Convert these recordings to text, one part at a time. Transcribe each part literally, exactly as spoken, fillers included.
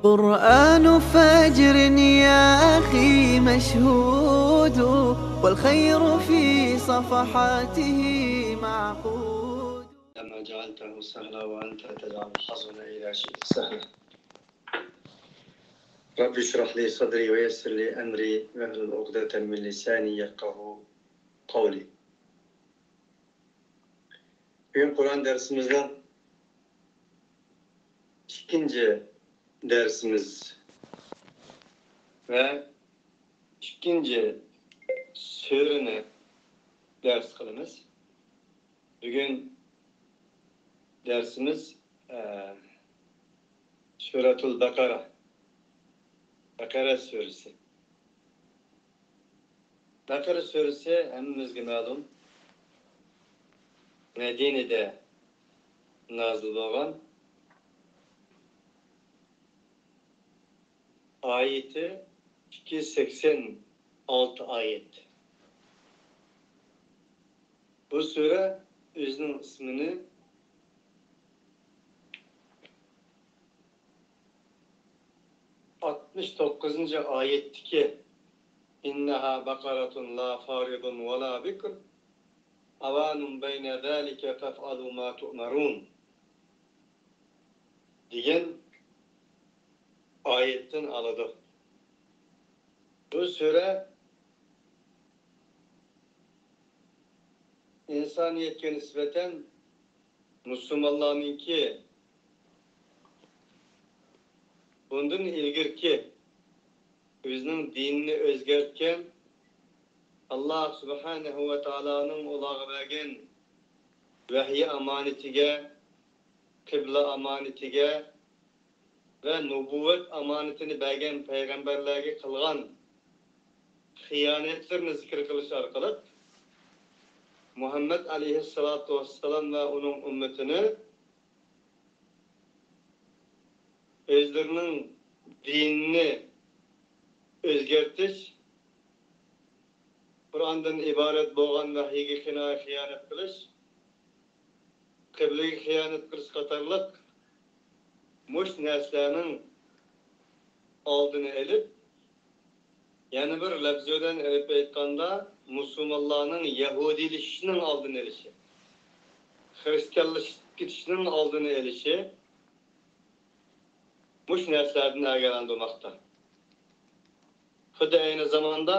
قرآن فجر يا أخي مشهود، والخير في صفحاته معقود. لما جعلته سهلا وأنت تجعل الحزن إذا شئت سهلا. رب اشرح لي صدري ويسر لي أمري واحلل عقدة من لساني يفقهوا قولي. بۈگۈن قۇرئان دەرسىمىزنىڭ ئىككىنچى دەرسىمىز ۋە ئىككىنچى سۈرىنى دەرس قىلىمىز. بۈگۈن دەرسىمىز، ئە، سۈرەتۇل بەقەرە، بەقەرە سۈرىسى. بەقەرە سۈرىسى ھەممىمىزگە مەلۇم، مەدىنىدە نازىل بولغان. ئايىتى ئىككى يۈز سەكسەن ئالتە ئايەت. بۇ سۈرە ئۆزىنىڭ ئىسمىنى ئاتمىش توققۇزىنچى ئايەتتىكى، إنها بقرة لا فارض ولا بكر عوان بين ذلك فافعلوا ما تؤمرون دېگەن ئايەتتىن ئالىدۇ. بۇ سۈرە ئىنسانىيەتكە نىسبەتەن مۇسۇلمانلارنىڭكى بۇندىن ئىلگىرىكى ئۆزىنىڭ دىنىنى ئۆزگەرتكەن، ئاللا سۇبھانەھۇ ۋە تائالانىڭ ئۇلارغا بەرگەن ۋەھىي ئامانىتىگە، قىبلە ئامانىتىگە ۋە نۇبۇۋۋەت ئامانىتىنى بەرگەن پەيغەمبەرلەرگە قىلغان خىيانەتلىرىنى زىكىر قىلىش ئارقىلىق، مۇھەممەد ئەلەيھىسسالاتۇ ۋەسسالام ۋە ئۇنىڭ ئۈممىتىنى ئۆزلىرىنىڭ دىنىنى ئۆزگەرتىش، قۇرئاندىن ئىبارەت بولغان ۋەھىيگە خىنا-، خىيانەت قىلىش، قىبلىگە خىيانەت قىلىش قاتارلىق مۇشۇ نەرسىلەرنىڭ ئالدىنى ئېلىپ، يەنە بىر لەپزى بىلەن ئېلىپ ئېيتقاندا، مۇسۇلمانلارنىڭ يەھۇدىيلىشىشىنىڭ ئالدىنى ئېلىشى، خىرىستىيانلىشىپ كېتىشىنىڭ ئالدىنى ئېلىشى مۇشۇ نەرسىلەردىن ئاگاھلاندۇرماقتا. خۇددى ئەينى زاماندا،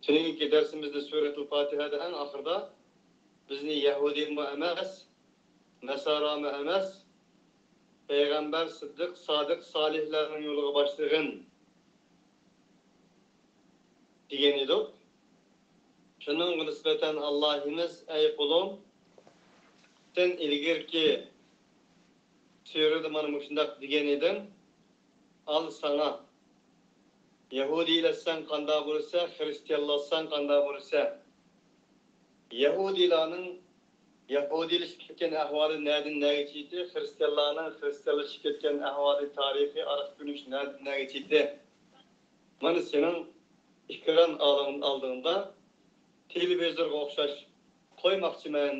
تۈنۈگۈنكى دەرسىمىزدە سۈرەتۇل پاتىھەدە ئەڭ ئاخىرىدا، بىزنى يەھۇدىيمۇ ئەمەس، نەسارامۇ ئەمەس، پەيغەمبەر، سىددىق، سادىق، سالىھلارنىڭ يولىغا باشلىغىن دېگەن ئىدۇق. شۇنىڭغا نىسبەتەن ئاللاھىمىز، ئەي قۇلۇم، سەن ئىلگىرىكى سۈرىدە مانا مۇشۇنداق دېگەن ئىدىڭ، ئال ساڭا. يەھۇدىيلەتسەڭ قانداق بولىسەن، خىرىستىيانلاتساڭ قانداق بولىسەن؟ يەھۇدىيلارنىڭ يەھۇدىيلىشىپ كەتكەن ئەھۋالى نەدىن نەگىچە يېتى، خىرىستىيانلارنىڭ خىرىستىيانلىشىپ كەتكەن ئەھۋالى، تارىخىي ئارقا كۆرۈنۈشى نەدىن نەگىچە يېتى؟ مانا سېنىڭ ئېكران ئالدىڭ-، ئالدىڭدا تېلېۋىزورغا ئوخشاش قويماقچىمەن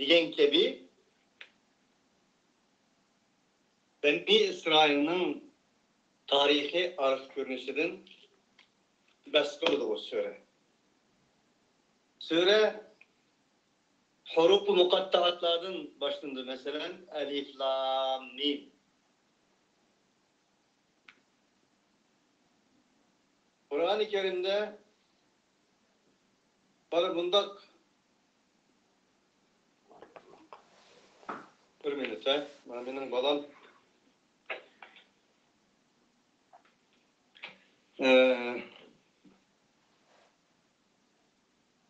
دېگەن كەبى، بەنى ئىسرائىلنىڭ تارىخىي ئارقا كۆرۈنۈشىدىن بەس قىلىدۇ بۇ سۈرە. سۈرە ھۇرۇپى مۇقەتتائاتلاردىن باشلىنىدۇ. مەسىلەن، ئەلىف، لام، مىم. قۇرئانى كەرىمدە مانا بۇنداق، بىر مىنۇت، ھە، مانا مېنىڭ بالام. ئە،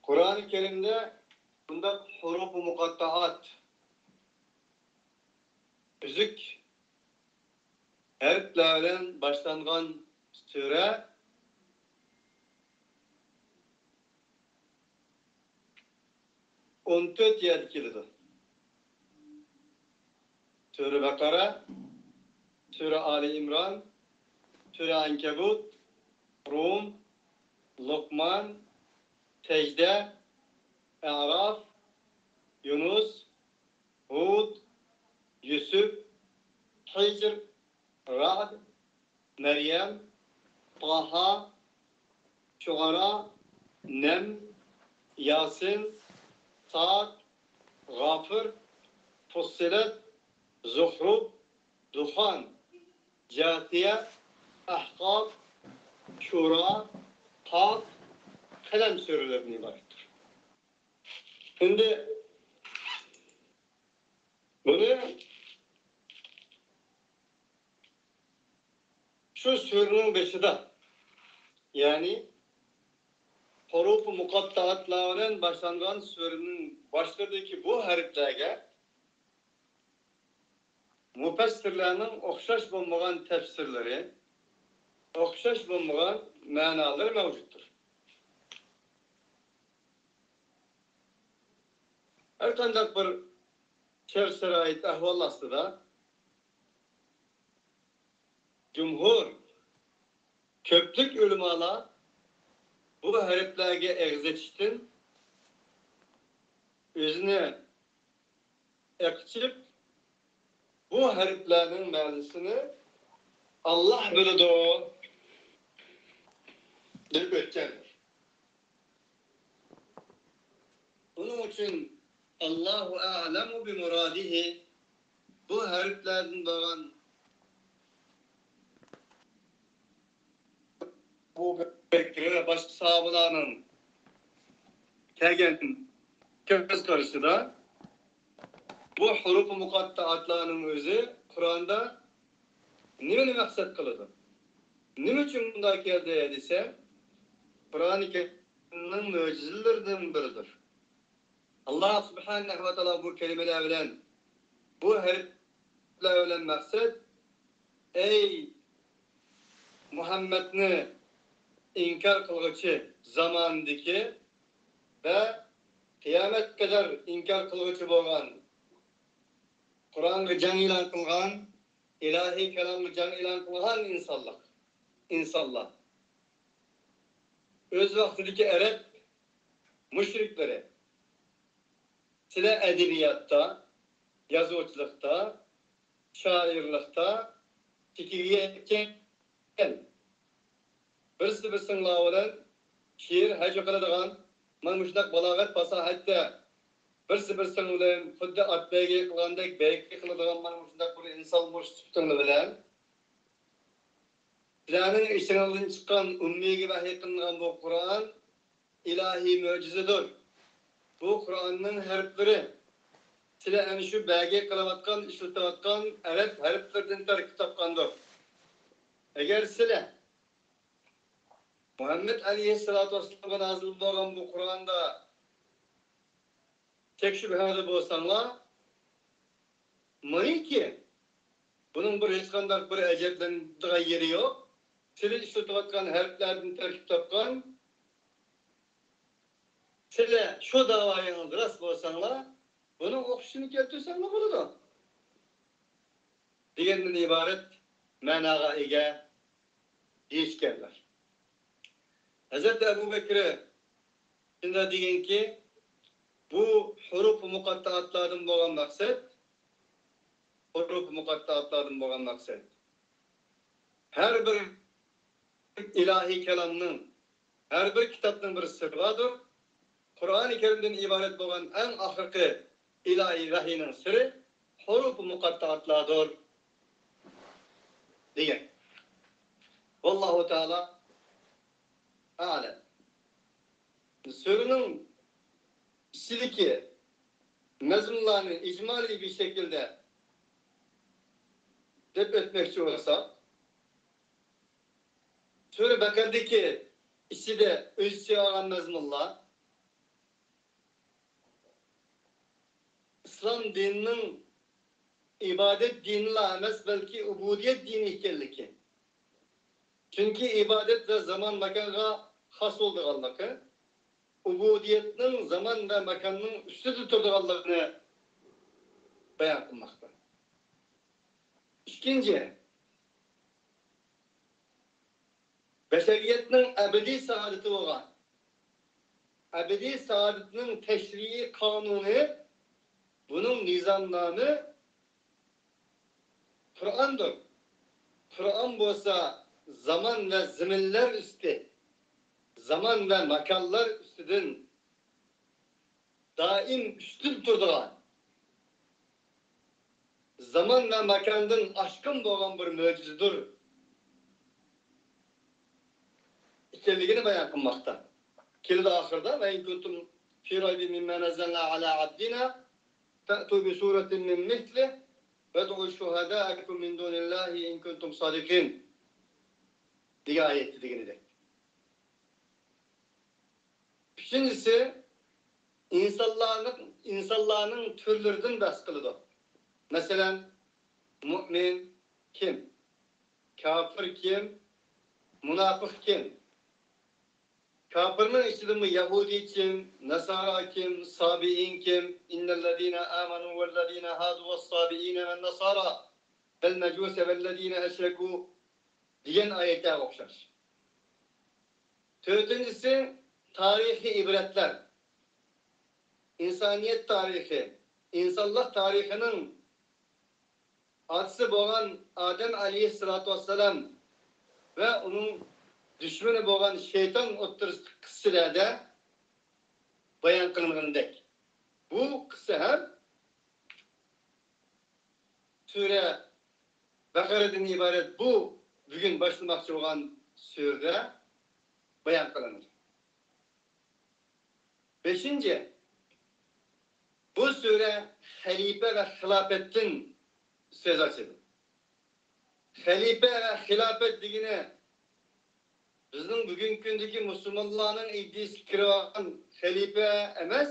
قۇرئانى كەرىمدە بۇنداق ھۇرۇپى مۇقەتتائات، ئۈزۈك ھەرپلەر بىلەن باشلانغان سۈرە ئون تۆت يەردە كېلىدۇ. سۈرە بەقەرە، سۈرە ئالى ئىمران، سۈرە ئەنكەبۇت، رۇم، لوقمان، سەجدە، ئەراف، يۇنۇس، ھۇد، يۈسۈپ، ھىجر، رەئد، مەريەم، تاھا، شۇئەرا، نەمل، ياسىن، ساد، غافىر، فۇسسىلەت، زۇخرۇف، دۇخان، جاسىيە، ئەھقاف، شۇرا، قاف، قەلەم سۈرىلىرىدىن ئىبارەتتۇر. ئەمدى بۇنى شۇ سۈرىنىڭ بېشىدا، يەنى ھۇرۇپى مۇقەتتەئاتلار بىلەن باشلانغان سۈرىنىڭ باشلىرىدىكى بۇ ھەرپلەرگە مۇپەسسىرلەرنىڭ ئوخشاش بولمىغان تەپسىرلىرى، ئوخشاش بولمىغان مەنالىرى مەۋجۇتتۇر. ھەرقانداق بىر شەرت-شارائىت، ئەھۋال ئاستىدا جۇمھۇر، كۆپلۈك ئۆلىمالار بۇ ھەرپلەرگە ئېغىز ئېچىشتىن ئۆزىنى ئېقىچىپ، بۇ ھەرپلەرنىڭ مەنىسىنى ئاللاھ بىلىدۇ دەپ ئۆتكەندۇر. بۇنىڭ ئۈچۈن «ئاللاھۇ ئەئلەمۇ بىمۇرادىھى» بۇ ھەرپلەردىن بولغان ئەبۇ بەكرى ۋە باشقا ساھابىلارنىڭ كەلگەن كۆز قارىشىدا بۇ ھۇرۇپى مۇقەتتەئاتلارنىڭ ئۆزى قۇرئاندا نېمىنى مەقسەت قىلىدۇ؟ نېمە ئۈچۈن بۇنداق كەلدى دېسە، قۇرئانى كەرىمنىڭ مۆجىزىلىرىدىن بىرىدۇر. ئاللاھ سۇبھانەھۇ ۋە تائالا بۇ كەلىمىلەر بىلەن، بۇ ھەرپلەر بىلەن مەقسەت، ئەي مۇھەممەدنى ئىنكار قىلغۇچى زامانىدىكى ۋە قىيامەتكە قەدەر ئىنكار قىلغۇچى بولغان، قۇرئانغا جەڭ ئېلان قىلغان، ئىلاھىي كالامغا جەڭ ئېلان قىلغان ئىنسانلار، ئىنسانلار. ئۆز ۋاقتىدىكى ئەرەب مۇشرىكلىرى، سىلەر ئەدەبىياتتا، يازغۇچىلىقتا، شائىرلىقتا چېكىگە يەتكەن، بىرسى بىرسىڭلار بىلەن شېئىر ھەجۋى قىلىدىغان، مانا مۇشۇنداق بالاغەت پاساھەتتە بىرسى بىرسىڭ بىلەن خۇددى ئات بەيگە قىلغاندەك بەيگە قىلىدىغان مانا مۇشۇنداق بىر ئىنسانمۇ سۈپىتىڭلار بىلەن سىلەرنىڭ ئىچىڭلاردىن چىققان ئۈممىيگە ۋەھىي قىلىنغان بۇ قۇرئان ئىلاھىي مۆجىزىدۇر. بۇ قۇرئاننىڭ ھەرپلىرى سىلەر ئەنە شۇ بەيگە قىلىۋاتقان، ئىشلىتىۋاتقان ئەرەب ھەرپلىرىدىن تەركىب تاپقاندۇر. ئەگەر سىلەر مۇھەممەد ئەلەيھىسسالاتۇ ۋەسسالامغا نازىل بولغان بۇ قۇرئاندا شەك شۈبھەدە بولساڭلار، مايكى، بۇنىڭ بىر ھېچقانداق بىر ئەجەبلىنىدىغان يېرى يوق. سىلەر ئىشلىتىۋاتقان ھەرپلەردىن تەركىب تاپقان، سىلەر شۇ داۋايىڭىز راست بولساڭلار، بۇنىڭ ئوخشىشىنى كەلتۈرسەڭلار بولىدۇ، دېگەندىن ئىبارەت مەناغا ئىگە دېيىشكەنلەر. ھەزرىتى ئەبۇ بەكرى شۇنداق دېگەنكى، بۇ ھۇرۇپى مۇقەتتەئاتلاردىن بولغان مەقسەت، ھۇرۇپى مۇقەتتەئاتلاردىن بولغان مەقسەت، ھەر بىر ئىلاھىي كالامنىڭ، ھەر بىر كىتابنىڭ بىر سىرى باردۇر. قۇرئانى كەرىمدىن ئىبارەت بولغان ئەڭ ئاخىرقى ئىلاھىي ۋەھىينىڭ سىرى ھۇرۇپى مۇقەتتەئاتلاردۇر، دېگەن. ۋاللاھۇ تائالا ئەلەم. سۈرىنىڭ ئىچىدىكى مەزمۇنلارنى ئىجمالىي بىر شەكىلدە دەپ ئۆتمەكچى بولساق، سۈرە بەقەرىدىكى ئىچىدە ئۆز ئىچىگە ئالغان مەزمۇنلار ئىسلام دىنىنىڭ ئىبادەت دىنىلا ئەمەس، بەلكى ئۇبۇدىيەت دىنى ئىكەنلىكى. چۈنكى ئىبادەت ۋە زامان ماكانغا خاس بولىدىغانلىقى، ئۇبۇدىيەتنىڭ زامان ۋە ماكاننىڭ ئۈستىدە تۇرىدىغانلىقىنى بايان قىلماقتا. ئىككىنچى، بەشەرىيەتنىڭ ئەبەدىي سائادىتى بولغان، ئەبەدىي سائادىتىنىڭ تەشرىئىي قانۇنى، بۇنىڭ نىزامنامى قۇرئاندۇر. قۇرئان بولسا زامان ۋە زېمىنلار ئۈستى، زامان ۋە ماكانلار ئۈستىدىن دائىم ئۈستۈن تۇرىدىغان، زامان ۋە ماكاندىن ئاشقۇن بولغان بىر مۆجىزىدۇر ئىكەنلىكىنى بايان قىلماقتا. كېلىدۇ ئاخىرىدا، وَإِن كُنتُم فِي رَيْبٍ مِّمَّا نَزَّلْنَا عَلَىٰ عَبْدِنَا فَأْتُوا بِسُورَةٍ مِّن مِّثْلِهِ وَادْعُوا شُهَدَاءَكُم مِّن دُونِ اللَّهِ إِن كُنتُم صَادِقِينَ دېگەن ئايەتتە دېگىنىدەك. ئۈچىنچىسى، ئىنسانلارنىڭ، ئىنسانلارنىڭ تۈرلىرىدىن بەھس قىلىدۇ. مەسىلەن، مۇئمىن كىم؟ كاپىر كىم؟ مۇناپىق كىم؟ كاپىرنىڭ ئىچىدىمۇ يەھۇدىي كىم؟ ناسارا كىم؟ سابىئىن كىم؟ إِنَّ الَّذِينَ آمَنُوا وَالَّذِينَ هَادُوا وَالصَّابِئِينَ وَالنَّصَارَىٰ وَالْمَجُوسَ وَالَّذِينَ أَشْرَكُوا دېگەن ئايەتلەرگە ئوخشاش. تۆتىنچىسى، تارىخىي ئىبرەتلەر. ئىنسانىيەت تارىخى، ئىنسانلىق تارىخىنىڭ ئاتىسى بولغان ئادەم ئەلەيھىسسالاتۇ ۋەسسالام ۋە ئۇنىڭ دۈشمىنى بولغان شەيتان ئوتتۇرىسىدىكى قىسسىلەردە بايان قىلىنغىنىدەك، بۇ قىسسە ھەم سۈرە بەقەرەدىن ئىبارەت بۇ بۈگۈن باشلىماقچى بولغان سۈرىدە بايان قىلىنىدۇ. بەشىنچى، بۇ سۈرە خەلىپە ۋە خىلاپەتتىن سۆز ئاچىدۇ. خەلىپە ۋە خىلاپەت دېگىنى بىزنىڭ بۈگۈنكى كۈندىكى مۇسۇلمانلارنىڭ ئىدىيىسىگە كىرىۋالغان خەلىپە ئەمەس،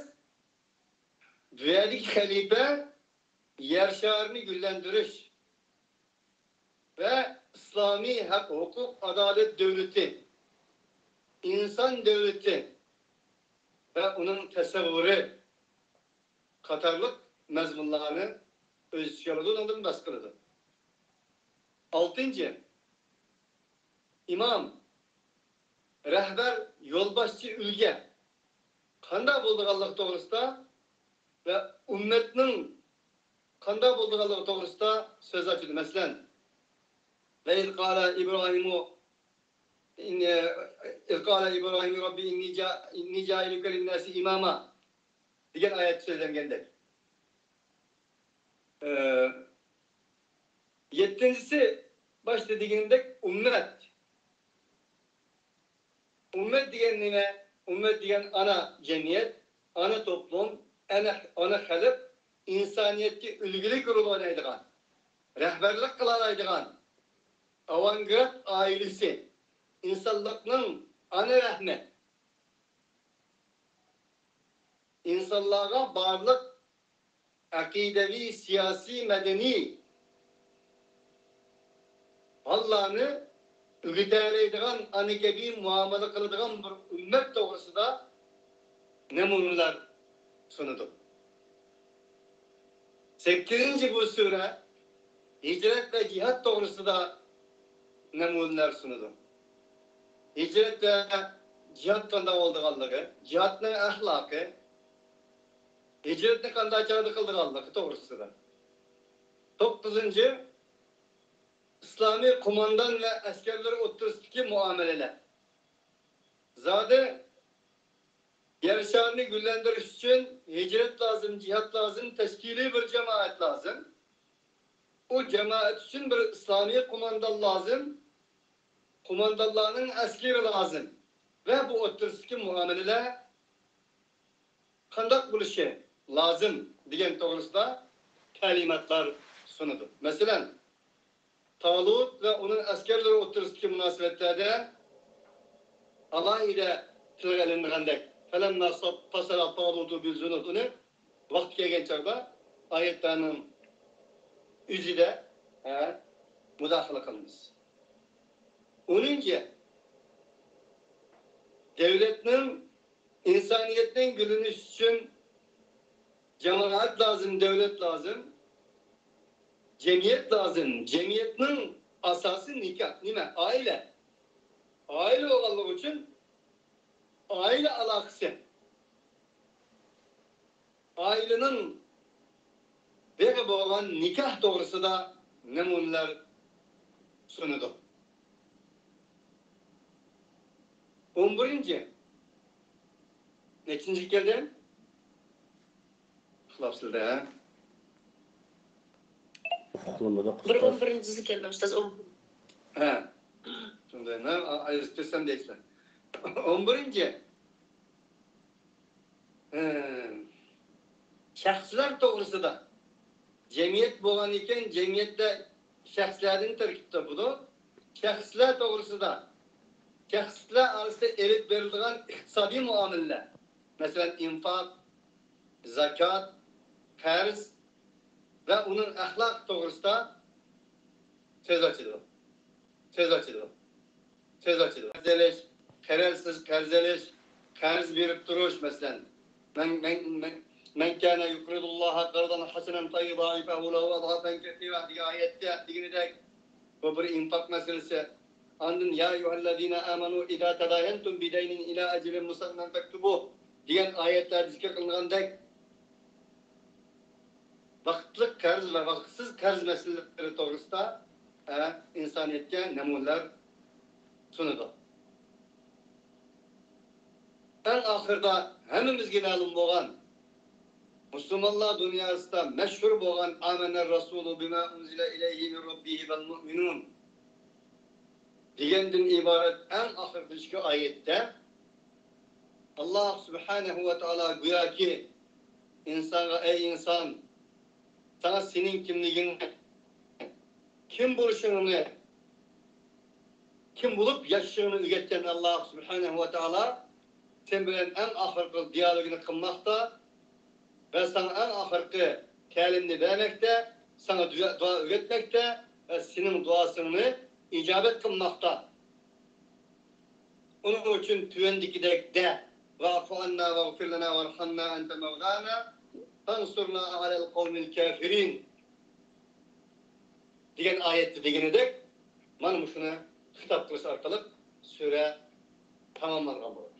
بۇ يەردىكى خەلىپە يەر شارىنى گۈللەندۈرۈش ۋە ئىسلامىي ھەق، ھوقۇق، ئادالەت دۆلىتى، ئىنسان دۆلىتى ۋە ئۇنىڭ تەسەۋۋۇرى قاتارلىق مەزمۇنلارنى ئۆز ئىچىگە ئالىدۇ، ئۇنىڭدىن بەھس قىلىدۇ. ئالتىنچى، ئىمام، رەھبەر، يولباشچى، ئۈلگە قانداق بولىدىغانلىقى توغرىسىدا ۋە ئۈممەتنىڭ قانداق بولىدىغانلىقى توغرىسىدا سۆز ئاچىدۇ. مەسىلەن، وَإِذْ قَالَ إِبْرَاهِيمُ إِنِّي، إِذْ قَالَ إِبْرَاهِيمُ رَبِّ إِنِّي جَا-، إِنِّي جَاعِلُكَ لِلنَّاسِ إِمَامًا دېگەن ئايەتتە سۆزلەنگەندەك. ئى، يەتتىنچىسى، باشتا دېگىنىمدەك، ئۈممەت. ئۈممەت دېگەن نېمە؟ ئۈممەت دېگەن ئانا جەمئىيەت، ئانا توپلۇم، ئانا، ئانا خەلق، ئىنسانىيەتكە ئۈلگىلىك رول ئوينايدىغان، رەھبەرلىك قىلالايدىغان، ئاۋانگارت ئائىلىسى، ئىنسانلىقنىڭ ئانا رەھمى. ئىنسانلارغا بارلىق ئەقىدەۋى، سىياسىي، مەدەنىي ھاللارنى ئۆگىتەلەيدىغان، ئانا كەبى مۇئامىلە قىلىدىغان بىر ئۈممەت توغرىسىدا نەمۇنىلەر سۇنىدۇ. سەككىزىنچى، بۇ سۈرە ھىجرەت ۋە جىھاد توغرىسىدا نەمۇنىلەر سۇنىدۇ. ھىجرەت ۋە جىھاد قانداق بولىدىغانلىقى، جىھادنىڭ ئەخلاقى، ھىجرەتنى قانداق چاغدا قىلىدىغانلىقى توغرىسىدا. توققۇزىنچى، ئىسلامىي قوماندان ۋە ئەسكەرلەر ئوتتۇرىسىدىكى مۇئامىلىلەر. زادى يەر شارىنى گۈللەندۈرۈش ئۈچۈن ھىجرەت لازىم، جىھاد لازىم، تەشكىلىي بىر جامائەت لازىم. ئۇ جامائەت ئۈچۈن بىر ئىسلامىي قوماندان لازىم، قوماندانلارنىڭ ئەسكىرى لازىم ۋە بۇ ئوتتۇرىسىدىكى مۇئامىلىلەر قانداق بولۇشى لازىم دېگەن توغرىسىدا تەلىماتلار سۇنىدۇ. مەسىلەن، تالۇت ۋە ئۇنىڭ ئەسكەرلىرى ئوتتۇرىسىدىكى مۇناسىۋەتلەردە ئالاھىدە تىلغا ئېلىنغاندەك، فَلَمَّا فَصَلَ طَالُوتُ بِالْجُنُودِ، ئۇنى ۋاقتى كەلگەن چاغدا ئايەتلەرنىڭ ئۆزىدە، ھە، مۇداخىلە قىلىمىز. ئونىنچى، دۆلەتنىڭ، ئىنسانىيەتنىڭ گۈللىنىشى ئۈچۈن جامائەت لازىم، دۆلەت لازىم، جەمئىيەت لازىم. جەمئىيەتنىڭ ئاساسى نىكاھ، نېمە؟ ئائىلە. ئائىلە بولغانلىقى ئۈچۈن ئائىلە ئالاقىسى، ئائىلىنىڭ بېغى بولغان نىكاھ توغرىسىدا نەمۇنىلەر سۇنىدۇ. ئون بىرىنچى. نەچچىنچىگە كەلدىم؟ ئۇخلاپسىلەر ھە؟ ئۇخلىمىدۇق، بىر ئۇستاز. ئون بىرىنچىسى كەلدى، ئۇستاز، ئون. ھە. شۇنداق، مەن ئا-، ئايرىپ كەتسەم دەيسىلەر. ئون بىرىنچى. ھە. شەخسلەر توغرىسىدا. جەمئىيەت بولغان ئىكەن، جەمئىيەتتە شەخسلەردىن تەركىب تاپىدۇ. شەخسلەر توغرىسىدا. شەخسلەر ئارىسىدا ئېلىپ بېرىلىدىغان ئىقتىسادىي مۇئامىلىلەر. مەسىلەن، ئىنفاق، زاكات، قەرز ۋە ئۇنىڭ ئەخلاقى توغرىسىدا سۆز ئاچىدۇ. سۆز ئاچىدۇ. سۆز ئاچىدۇ. قەرز ئېلىش، قەرزسىز قەرز ئېلىش، قەرز بېرىپ تۇرۇش، مەسىلەن. مەن، مەن، مەن، مەن كان يقرض الله قرضا حسنا فيضاعفه له أضعافا كثيرة دېگەن ئايەتتە دېگىنىدەك، بۇ بىر ئىنفاق مەسىلىسى. ئاندىن يا أيها الذين آمنوا إذا تداينتم بدين إلى أجل مسمى فاكتبوه دېگەن ئايەتلەردە زىكىر قىلىنغاندەك، ۋاقىتلىق قەرز ۋە ۋاقىتسىز قەرز مەسىلىلىرى توغرىسىدا، ئە، ئىنسانىيەتكە نەمۇنىلەر سۇنىدۇ. ئەڭ ئاخىرىدا ھەممىمىزگە مەلۇم بولغان، مۇسۇلمانلار دۇنياسىدا مەشھۇر بولغان آمن الرسول بما أنزل إليه من ربه والمؤمنون دېگەندىن ئىبارەت ئەڭ ئاخىرقى ئىككى ئايەتتە، ئاللا سۇبھانەھۇ ۋە تائالا گوياكى ئىنسانغا، ئەي ئىنسان، ساڭا سېنىڭ كىملىكىڭنى، كىم بولۇشۇڭنى، كىم بولۇپ ياشىشىڭنى ئۆگەتكەن ئاللا سۇبھانەھۇ ۋە تائالا سەن بىلەن ئەڭ ئاخىرقى دىيالوگنى قىلماقتا ۋە ساڭا ئەڭ ئاخىرقى تەلىمنى بەرمەكتە، ساڭا دۇئا، دۇئا ئۆگەتمەكتە ۋە سېنىڭ دۇئاسىڭنى ئىجابەت قىلماقتا. ئۇنىڭ ئۈچۈن تۆۋەندىكىدەك دە، ۋەئفۇ ئاننا ۋەغفىر لەنا ۋەرھەمنا ئەنتە مەۋلانا فەنسۇرنا ئەلەل قەۋمىل كافىرىن دېگەن ئايەتتە دېگىنىدەك، مانا مۇشۇنى خىتاب قىلىش ئارقىلىق سۈرە تاماملانغان بولىدۇ.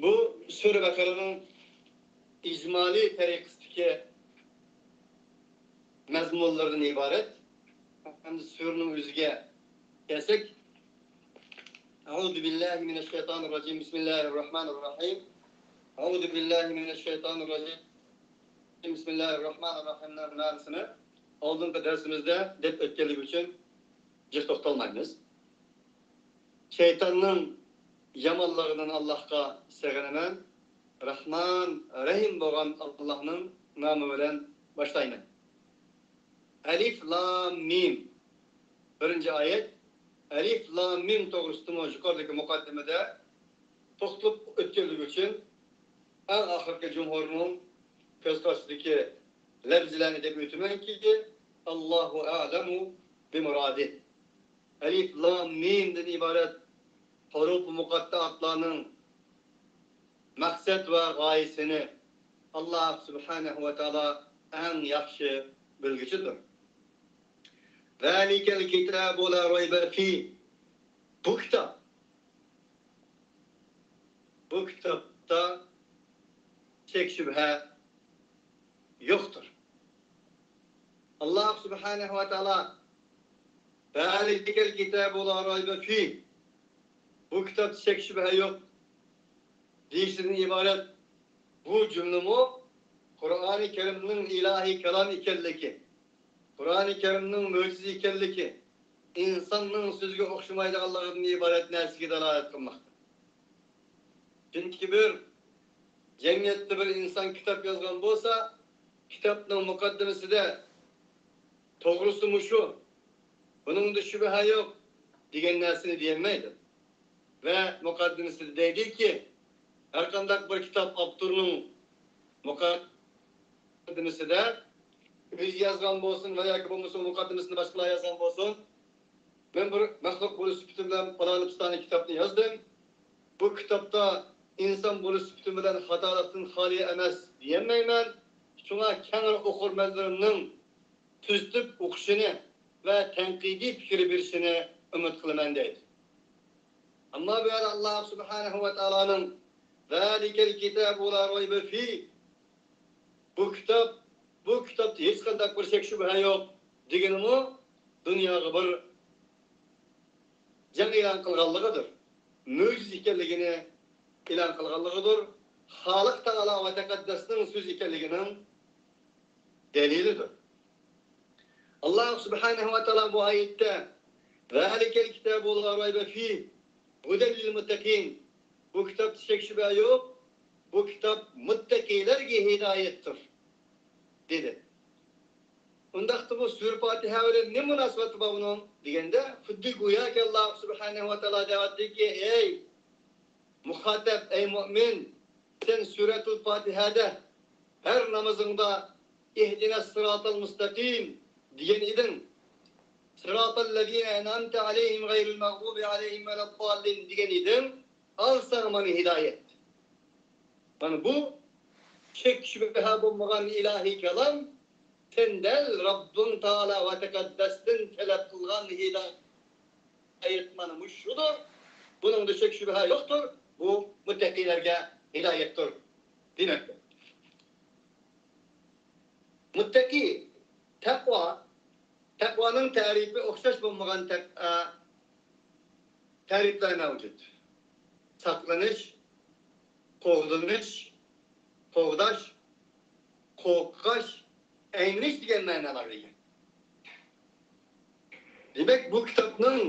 بۇ سۈرە بەقەرەنىڭ ئىجمالىي تەرىقىسىدىكى مەزمۇنلىرىدىن ئىبارەت. ئەمدى سۈرىنىڭ ئۆزىگە كەلسەك، أعوذ بالله من الشيطان الرجيم. بسم الله الرحمن الرحيم. أعوذ بالله من الشيطان الرجيم. بسم الله الرحمن الرحيم نىڭ مەنىسىنى ئالدىنقى دەرسىمىزدە دەپ ئۆتكەنلىكى ئۈچۈن جىق توختالمايمىز. شەيتاننىڭ يامانلىقىدىن ئاللاھقا سېغىنىمەن. رەھمان، رەھىم بولغان ئاللاھنىڭ نامى بىلەن باشلايمەن. ئەلىف لام مىم. بىرىنچى ئايەت. ئەلىف لام مىم توغرىسىدىمۇ يۇقىرىدىكى مۇقەددىمىدە توختىلىپ ئۆتكەنلىكى ئۈچۈن ئەڭ ئاخىرقى جۇمھۇرنىڭ كۆز قارىشىدىكى لەپزىلەرنى دەپ ئۆتىمەنكى، ئاللاھۇ ئەلەمۇ بىمۇرادى. ئەلىف لام مىمدىن ئىبارەت ھۇرۇپ مۇقەتتەئاتلارنىڭ مەقسەت ۋە غايىسىنى ئاللا سۇبھانەھۇ ۋە تائالا ئەڭ ياخشى بىلگۈچىدۇر. ذلك الكتاب لا ريب فيه. بۇ كىتاب، بۇ كىتابتا شەك-شۈبھە يوقتۇر. ئاللا سۇبھانەھۇ ۋە تائالا ذلك الكتاب لا ريب فيه، بۇ كىتابتا شەك-شۈبھە يوق دېيىشىدىن ئىبارەت بۇ جۈملىمۇ قۇرئانى كەرىمنىڭ ئىلاھىي كالام ئىكەنلىكى، قۇرئانى كەرىمنىڭ مۆجىزە ئىكەنلىكى، ئىنساننىڭ سۆزىگە ئوخشىمايدىغانلىقىدىن ئىبارەت نەرسىگە دالالەت قىلماقتا. چۈنكى بىر جەمئىيەتتە بىر ئىنسان كىتاب يازغان بولسا، كىتابنىڭ مۇقەددىمىسىدە توغرىسى مۇشۇ، بۇنىڭدا شۈبھە يوق دېگەن نەرسىنى دېيەلمەيدۇ. ۋە مۇقەددىمىسىدە دەيدۇكى، ھەرقانداق بىر كىتاب ئاپتورنىڭ مۇقەددىمىسىدە ئۆزى يازغان بولسۇن ۋە ياكى بولمىسا مۇقەددىمىسىنى باشقىلار يازغان بولسۇن، مەن بىر مەخلۇق بولۇش سۈپىتىم بىلەن پالانى پىستانى كىتابنى يازدىم. بۇ كىتابتا ئىنسان بولۇش سۈپىتىم بىلەن خاتالىقتىن خالىي ئەمەس دېيەلمەيمەن. شۇڭا كەڭرى ئوقۇرمەنلىرىمنىڭ تۈزىتىپ ئوقۇشىنى ۋە تەنقىدىي پىكىر بېرىشىنى ئۈمىد قىلىمەن دەيدۇ. ئەمما بۇ يەردە ئاللا سۇبھانەھۇ ۋە تائالانىڭ ذلك الكتاب لا ريب فيه، بۇ كىتاب، بۇ كىتابتا ھېچقانداق بىر شەك-شۈبھە يوق دېگىنىمۇ دۇنياغا بىر جەڭ ئېلان قىلغانلىقىدۇر. مۆجىزە ئىكەنلىكىنى ئېلان قىلغانلىقىدۇر. خالىق تائالا ۋە تەقەددەسنىڭ سۆزى ئىكەنلىكىنىڭ دەلىلىدۇر. ئاللاھ سۇبھانەھۇ ۋە تائالا بۇ ئايەتتە، ذلك الكتاب لا ريب فيه، هدى للمتقين، بۇ كىتابتا شەك-شۈبھە يوق، بۇ كىتاب مۇتتەقىيلەرگە ھىدايەتتۇر، دېدى. ئۇنداقتا بۇ سۈرە پاتىھە بىلەن نېمە مۇناسىۋىتى بار بۇنىڭ دېگەندە، خۇددى گوياكى ئاللاھ سۇبھانەھۇ ۋە تائالا دەۋاتىدۇكى، ئەي مۇخاتەب، ئەي مۆمىن، سەن سۈرەتۇل پاتىھەدە ھەر نامىزىڭدا ئىھدىنەس سىراتال مۇستەقىم دېگەن ئىدىڭ. سىراتال لەزىنە ئەنئەمتە ئەلەيھىم غەيرىل مەغدۇبى ئەلەيھىم ۋەلەدداللىن دېگەن ئىدىڭ. ئالساڭ مانا ھىدايەت. مانا بۇ شەك-شۈبھە بولمىغان ئىلاھىي كالام، سەن دەل رەببىڭ تائالا ۋە تەقەددەستىن تەلەپ قىلغان ھىدايەت مانا مۇشۇدۇر. بۇنىڭدا شەك-شۈبھە يوقتۇر. بۇ مۇتتەقىيلەرگە ھىدايەتتۇر دېمەكتە. مۇتتەقىي، تەقۋا، تەقۋانىڭ تەرىپى ئوخشاش بولمىغان تەق-، ئە، تەرىپلەر مەۋجۇت. ساقلىنىش، قوغدىنىش، قوغداش، قورقۇش، ئەينىش دېگەن مەنىلەرگە ئىگە. دېمەك، بۇ كىتابنىڭ،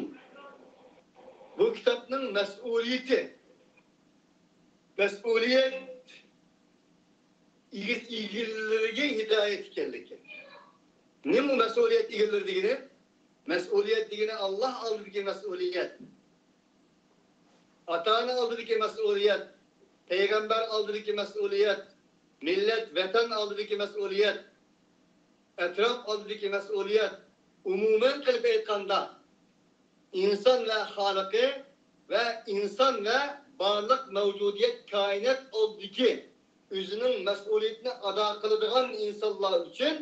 بۇ كىتابنىڭ مەسئۇلىيىتى، مەسئۇلىيەت ئىگە-، ئىگىلىرىگە ھىدايەت ئىكەنلىكى. نېمە مەسئۇلىيەت ئىگىلىرى دېگىنى؟ مەسئۇلىيەت دېگىنى ئاللاھ ئالدىدىكى مەسئۇلىيەت. ئاتا-ئانا ئالدىدىكى مەسئۇلىيەت، پەيغەمبەر ئالدىدىكى مەسئۇلىيەت، مىللەت، ۋەتەن ئالدىدىكى مەسئۇلىيەت، ئەتراپ ئالدىدىكى مەسئۇلىيەت، ئومۇمەن قىلىپ ئېيتقاندا، ئىنسان ۋە خالىقى ۋە ئىنسان ۋە بارلىق مەۋجۇدىيەت، كائىنات ئالدىدىكى ئۆزىنىڭ مەسئۇلىيىتىنى ئادا قىلىدىغان ئىنسانلار ئۈچۈن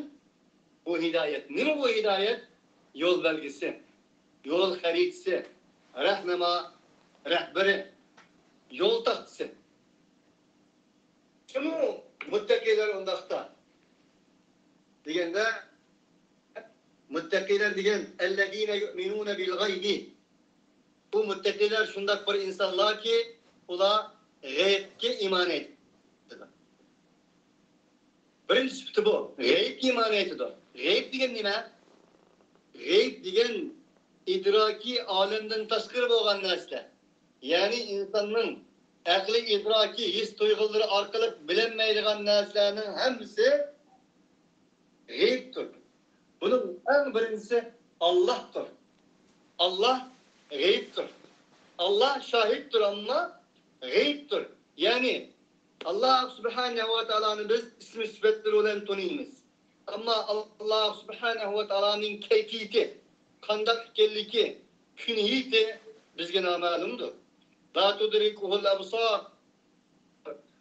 بۇ ھىدايەت. نېمە بۇ ھىدايەت؟ يول بەلگىسى، يول خەرىتىسى، رەھنۇما، رەھبىرى، يول تاختىسى. كىمۇ مۇتتەقىيلەر ئۇنداقتا دېگەندە، مۇتتەقىيلەر دېگەن، ئەللەزىنە يۇئمىنۇنە بىل غەيبى. بۇ مۇتتەقىيلەر شۇنداق بىر ئىنسانلاركى، ئۇلار غەيبكە ئىمان ئېيتىدۇ. بىرىنچى سۈپىتى بۇ. غەيبكە ئىمان ئېيتىدۇ. غەيب دېگەن نېمە؟ غەيب دېگەن ئىدراكىي ئالەمدىن تاشقىرى بولغان نەرسىلەر. يەنى ئىنساننىڭ ئەقلىي ئىدراكىي ھېس تۇيغۇلىرى ئارقىلىق بىلەلمەيدىغان نەرسىلەرنىڭ ھەممىسى غەيبتۇر. بۇنىڭ ئەڭ بىرىنچىسى ئاللاھتۇر. ئاللاھ غەيبتۇر. ئاللاھ شاھىتتۇر، ئەمما غەيبتۇر. يەنى ئاللاھ سۇبھانەھۇ ۋە تائالانى بىز ئىسمى سۈپەتلىرى بىلەن تونۇيمىز. ئەمما ئاللاھ سۇبھانەھۇ ۋە تائالانىڭ كەيپىيىتى، قانداق ئىكەنلىكى، كۈنىيىتى بىزگە نامەلۇمدۇر. لا تۇدرىكۇھۇل ئەبسار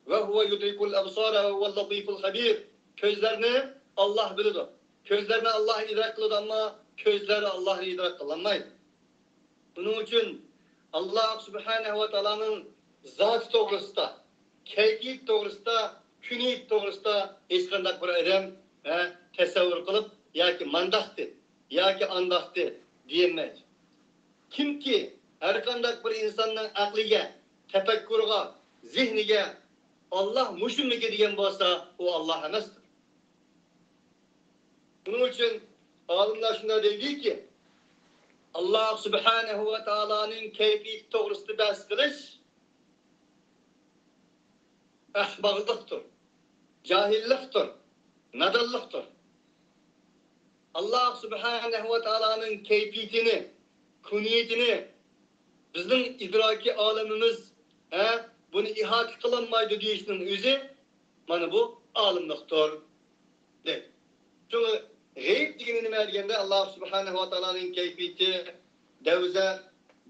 ۋە ھۇۋە يۇدرىكۇل ئەبسار ۋە ھۇۋەل لەتىفۇل خەبىر. كۆزلەرنى ئاللاھ بىلىدۇ. كۆزلەرنى ئاللاھ ئىدراك قىلىدۇ، ئەمما كۆزلەر ئاللاھنى ئىدراك قىلالمايدۇ. بۇنىڭ ئۈچۈن ئاللاھ سۇبھانەھۇ ۋە تائالانىڭ زاتى توغرىسىدا، كەيپىيىتى توغرىسىدا، كۈنىيىتى توغرىسىدا ھېچقانداق بىر ئادەم، ھە، تەسەۋۋۇر قىلىپ ياكى مانداقتى، ياكى ئانداقتى دېيەلمەيدۇ. كىمكى ھەرقانداق بىر ئىنساننىڭ ئەقلىگە، تەپەككۇرىغا، زېھنىگە ئاللاھ مۇشۇمىكى دېگەن بولسا، ئۇ ئاللاھ ئەمەستۇر. بۇنىڭ ئۈچۈن ئالىملار شۇنداق دەيدۇكى، ئاللاھ سۇبھانەھۇ ۋە تائالانىڭ كەيپىيىتى توغرىسىدا بەھس قىلىش ئەخمەقلىقتۇر، جاھىللىقتۇر، نادانلىقتۇر. ئاللاھ سۇبھانەھۇ ۋە تائالانىڭ كەيپىيىتىنى، كۈنىيىتىنى بىزنىڭ ئىدراكىي ئالىمىمىز، ھە، بۇنى ئىھاتە قىلالمايدۇ دېيىشنىڭ ئۆزى مانا بۇ ئالىملىقتۇر، دەيدۇ. شۇڭا غەيب دېگىنى نېمە دېگەندە، ئاللاھ سۇبھانەھۇ ۋە تائالانىڭ كەيپىيىتى، دەۋزەخ،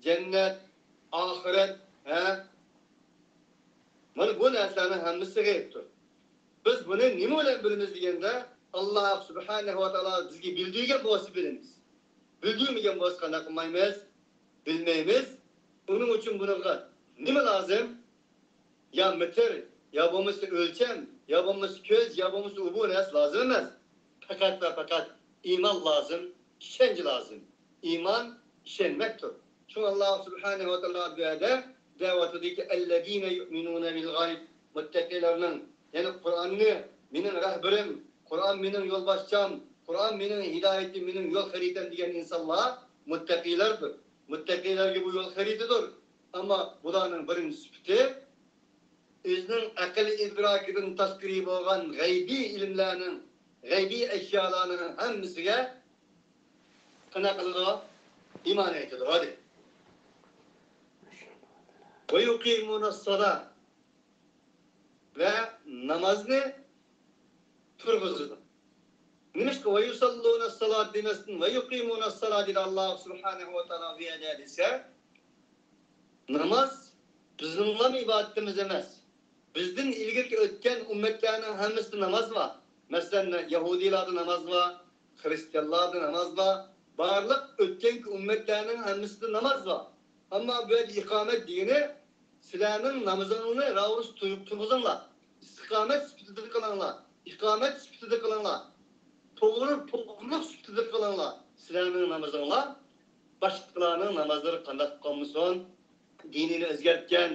جەننەت، ئاخىرەت، ھە؟ مانا بۇ نەرسىلەرنىڭ ھەممىسى غەيبتۇر. بىز بۇنى نېمە بىلەن بىلىمىز دېگەندە، ئاللاھ سۇبھانەھۇ ۋە تائالا بىزگە بىلدۈرگەن بولسا بىلىمىز. بىلدۈرمىگەن بولسا قانداق قىلمايمىز؟ بىلمەيمىز. ئۇنىڭ ئۈچۈن بۇنىڭغا نېمە لازىم؟ يا مېتىر، يا بولمىسا ئۆلچەم، يا بولمىسا كۆز، يا بولمىسا ئۇ بۇ نەرسە لازىم ئەمەس. پەقەت ۋە پەقەت ئىمان لازىم. ئىشەنچ لازىم. ئىمان ئىشەنمەكتۇر. شۇڭا ئاللا سۇبھانەھۇ ۋە تائالا بۇ يەردە دەۋاتىدۇكى، «ئەللەزىنە يۇئمىنۇنە بىل غەيب»، مۇتتەقىلەرنىڭ، يەنى قۇرئاننى مېنىڭ رەھبىرىم، قۇرئان مېنىڭ يولباشچام، قۇرئان مېنىڭ ھىدايىتىم، مېنىڭ يول خەرىتەم دېگەن ئىنسانلار مۇتتەقىلەردۇر. مۇتتەقىلەرگە بۇ يول خەرىتىدۇر. ئەمما بۇلارنىڭ بىرىنچى سۈپىتى، ئۆزىنىڭ ئەقىل ئىدراكىدىن تاشقىرى بولغان غەيبىي ئىلىملەرنىڭ، غەيبىي ئەشيالارنىڭ ھەممىسىگە قانداق قىلىدۇ؟ ئىمان ئېيتىدۇ، ھادى. «ۋە يۇقىمۇنەسسالا»، ۋە نامازنى تۇرغۇزىدۇ. نېمىشقا «ۋە يۇسەللۇنەسسالا» دېمەستىن «ۋە يۇقىمۇنەسسالا» دېدى ئاللا سۇبھانەھۇ ۋە تائالا بۇ يەردە دېسە، ناماز بىزنىڭلا ئىبادىتىمىز ئەمەس. بىزدىن ئىلگىرىكى ئۆتكەن ئۈممەتلەرنىڭ ھەممىسىدە ناماز بار. مەسىلەن، يەھۇدىيلاردا ناماز بار، خرىستىيانلاردا ناماز بار. بارلىق ئۆتكەنكى ئۈممەتلەرنىڭ ھەممىسىدە ناماز بار. ئەمما بۇ يەردە ئىقامەت دېگىنى، سىلەرنىڭ نامىزىڭلارنى راۋۇرۇس تۇيۇپ تۇرغۇزۇڭلار. ئىستىقامەت سۈپىتىدە قىلىڭلار. ئىقامەت سۈپىتىدە قىلىڭلار. توغرا، توغرىلىق سۈپىتىدە قىلىڭلار. سىلەرنىڭ نامىزىڭلار باشقىلارنىڭ نامازلىرى قانداق قىلمىسۇن، دىنىنى ئۆزگەرتكەن،